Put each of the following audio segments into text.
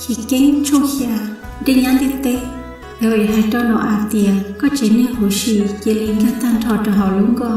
Chiv Keeb tshooj xya. Dej nyab ntiaj teb. Yauhas hais rau Nau-as tias, Koj tsev neeg huv si, cia li nkag tag nrho rau hauv lub nkoj,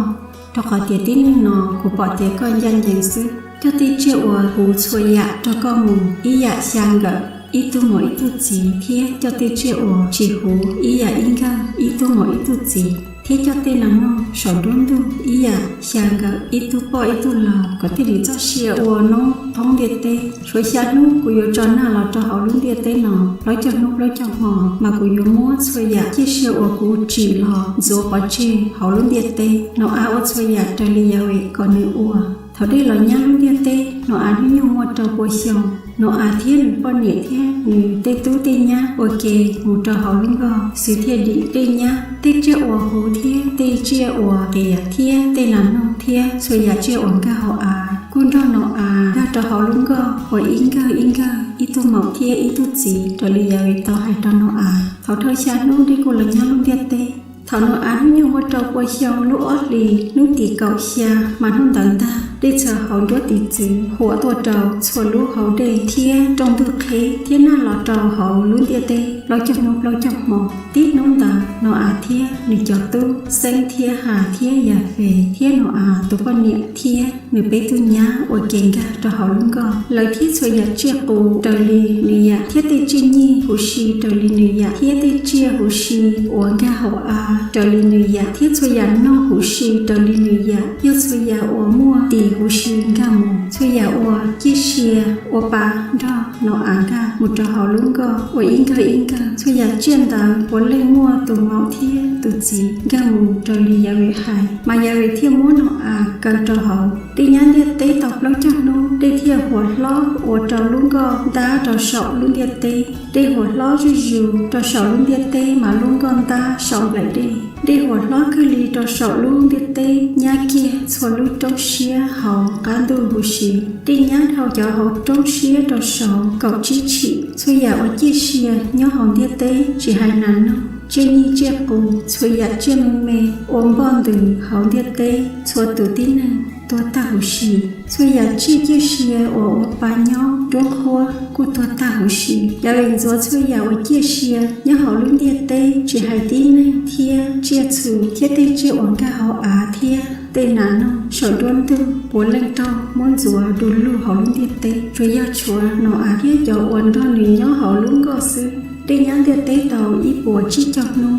rau qhov tias tib neeg no kuv pom tias koj ncaj ncees xwb. Coj tej tsiaj uas huv txhua yam rau koj mus ib yam xya nkawm ib tug maum ib tug txiv, thiab coj tej tsiaj uas tsis huv ib yam ib nkawg ib tug maum ib tug txiv, thiab coj tej nas noog saum nruab ntug ib yam xya nkawm ib tug poj ib tug laus, kom thiaj li txoj sia ua noob thoob ntiaj teb. Tshuav xya hnub kuv yuav tso nag los rau hauv lub ntiaj teb no plaub caug hnub plaub caug hmo, mas kuv yuav muab txhua yam ciaj sia uas kuv tsim los ntxuav pov tseg hauv lub ntiaj teb. Nau-as ua txhua yam raws li Yauhas kom nws ua. Thaum dej los nyab lub ntiaj teb, Nau-as hnub nyoog muaj rau pua xyoo. Nau-as thiab nws poj niam thiab nws tej tub tej nyab ua ke mus rau hauv lub nkoj, xwb thiaj dim dej nyab. Tej tsiaj uas huv thiab tej tsiaj uas qias thiab tej nas noog thiab txhua yam tsiaj uas nkag hauv av kuj nrog Nau-as nkag rau hauv lub nkoj ua ib nkawg ib nkawg ib tug maum thiab ib tug txiv, raws li Yauhas tau hais rau Nau-as. Thaum dhau xya hnub dej kuj los nyab lub ntiaj teb. Thaum Nau-as hnub nyoog muaj rau pua xyoo lub ob hlis hnub tim kaum xya, mas hnub ntawd ntag dej txhawv hauv nruab tiv txwv huam tuaj rau txhua lub hauv dej thiab rooj ntug qheb, thiab nag los rau hauv lub ntiaj teb plaub caug hnub plaub caug hmo. Tib hnub ntawd Nau-as thiab nws cov tub, Xeeb thiab Has thiab Yafes thiab Nau-as tus poj niam thiab nws peb tug nyab ua ke nkag rau hauv lub nkoj, lawv thiab txhua yam tsiaj qus raws li nws yam, thiab tej tsiaj nyij huv si raws li nws yam, thiab tej tsiaj huv si uas nkag hauv av raws li nws yam, thiab txhua yam noog huv si raws li nws yam, yog txhua yam uas muaj tis huv si nkag mus. Txhua yam uas ciaj sia ua pa nrog Nau-as nkag mus rau hauv lub nkoj ua ib nkawg ib nkawg. Txhua yam tsiaj ntawd puav leej muaj tus maum thiab tus txiv nkag mus raws li Yauhas hais. Mas Yauhas thiaj muab Nau-as kaw rau hauv. Dej nyab ntiaj teb tau plaub caug hnub, dej thiaj huam hlob ua rau lub nkoj ntab rau saum lub ntiaj teb. Dej huam hlob zuj zus rau saum lub ntiaj teb, mas lub nkoj ntab saum nplaim dej. Dej huam hlob kawg li rau saum lub ntiaj teb nyab kiag txhua lub roob siab hauv qab ntuj huv si. Dej nyab dhau cov hauv roob siab rau saud kaum tsib tshim. Txhua yam uas ciaj sia nyob hauv ntiaj teb, tsis hais nas noog, tsiaj nyij tsiaj qus, txhua yam tsiaj me me uas npoj ntws hauv ntiaj teb, txhua tus tib neeg tuag tag huv si. Txhua yam tsiaj ciaj sia uas ua pa nyob nruab nqhuab kuj tuag tag huv si. Yauhas ntxuav txhua yam uas ciaj sia nyob hauv lub ntiaj teb, tsis hais tib neeg thiab tsiaj txhu thiab tej tsiaj uas nkag hauv av thiab tej nas noog saum nruab ntug, puav leej raug muab ntxuav du lug hauv lub ntiaj teb, tsuas yog tshuav Nau-as thiab cov uas nrog nws nyob hauv lub nkoj xwb. Dej nyab ntiaj teb tau ib puas tsib caug hnub.